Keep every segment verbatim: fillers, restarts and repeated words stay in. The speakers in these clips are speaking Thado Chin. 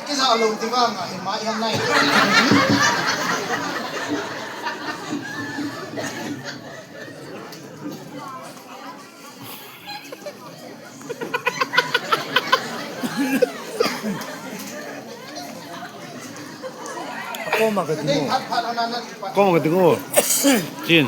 Kisa lo ti ba nga hi mai ham nai. Koma ka dingo. Koma ka dingo. Chin.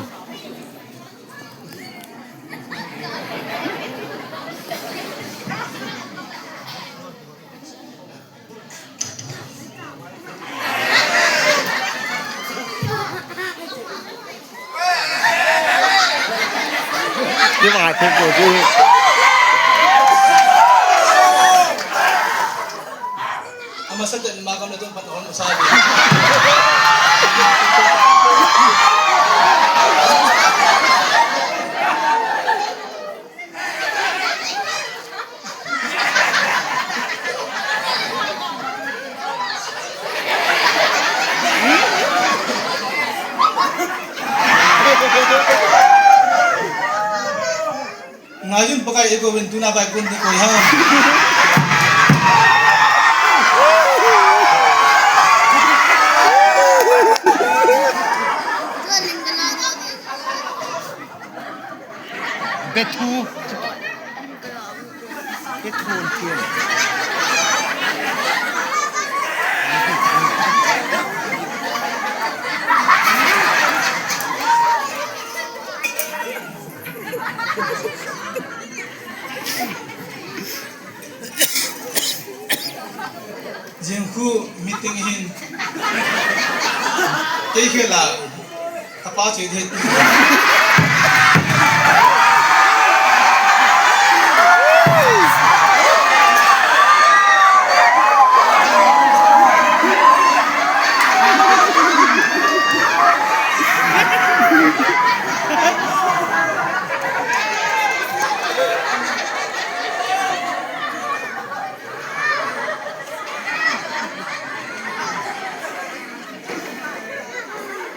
Ama sa ten ma kam na tun pat hon sa. Ngaiyun Pakai, eikou vin tuna vai kun ni koi ham. Bethu. Bethu. Jing khu meeting hin. Kei khela. Kapa chui thei.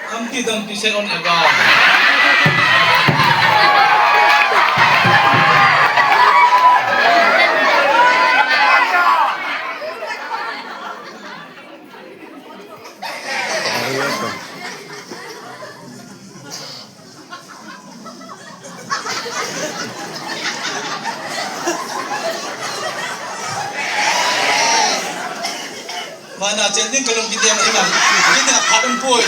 Dampi, dampi, set on eva. Mana chen ding kalung kidem ding a. Kidem phat um poi.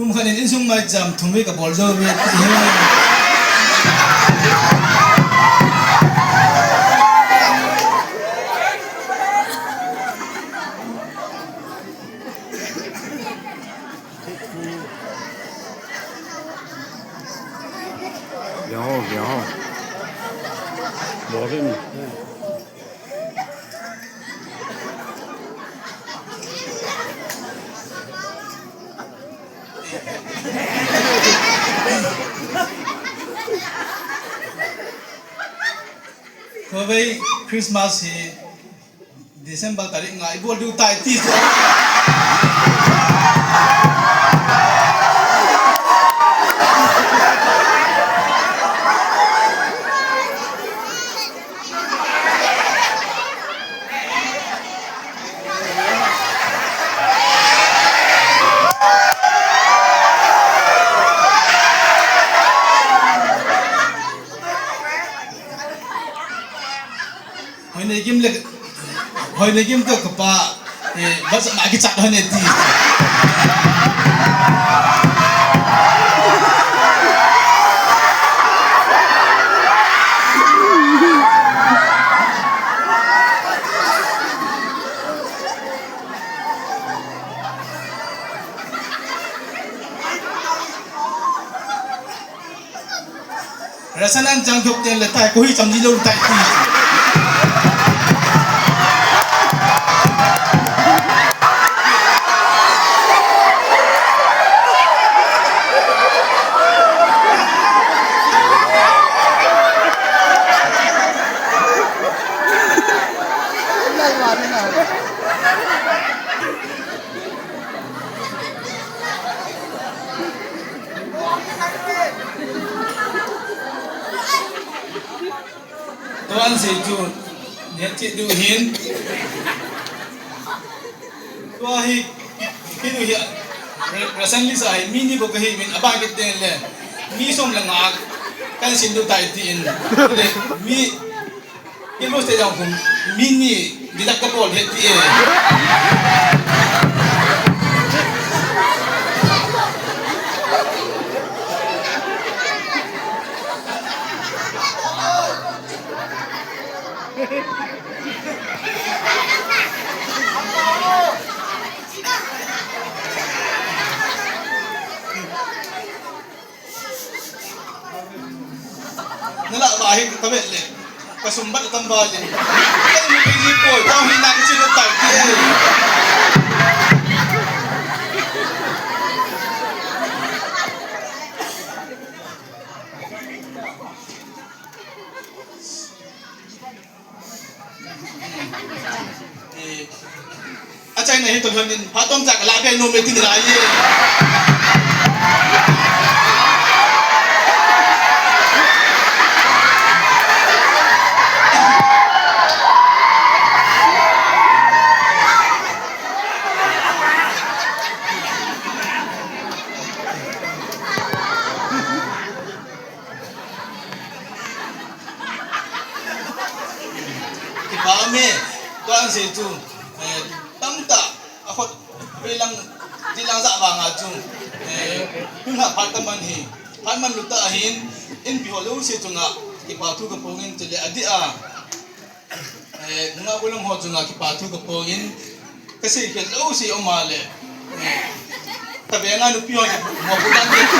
Kum khat in insung mai jam thum vei ka bol jou ve ti hi. Biang ho, biang ho. Boring. Khovei Christmas hi December tarik nga ibol diu tai ti. Hoinei gim le, hoinei gim to kapa, eh, bas ma ki chat hoinei ti. Rasanan jang jok ten le tai, ko hi cham ji lo tai ti. Tuan sei chu, neh chi du hin. Tua hi, hi du hi, re-, recently sa hi, mi ni bou kahi min, abang kit teng le, mi som le nga, kan sin du tai ti in. Le, mi, Kilo stage jong kum, mi ni, deduct kabol het ti e. Nala va hi ka vet le. Ka sum bat tam va le. Ka ni pe ji poi, tao hi na ka chi ko tai ti. Eh, achaina hi tolhon in, phat tomcha ka la be nom e tin la ye. Kipa um e, tua an sei chu, eh, tamtah, a khut, veilang, jilang ja vanga chu, eh, hun ha phat ka man hi, phat man lut ta hin, inpi ho jouse chunga, kipa thu ka phong in chule adeh a, eh, nunga golhang ho chunga kipa thu ka phong in, ka sei khel jouse um a le, eh, ka venga nupi ho, mo ko dan ke ti.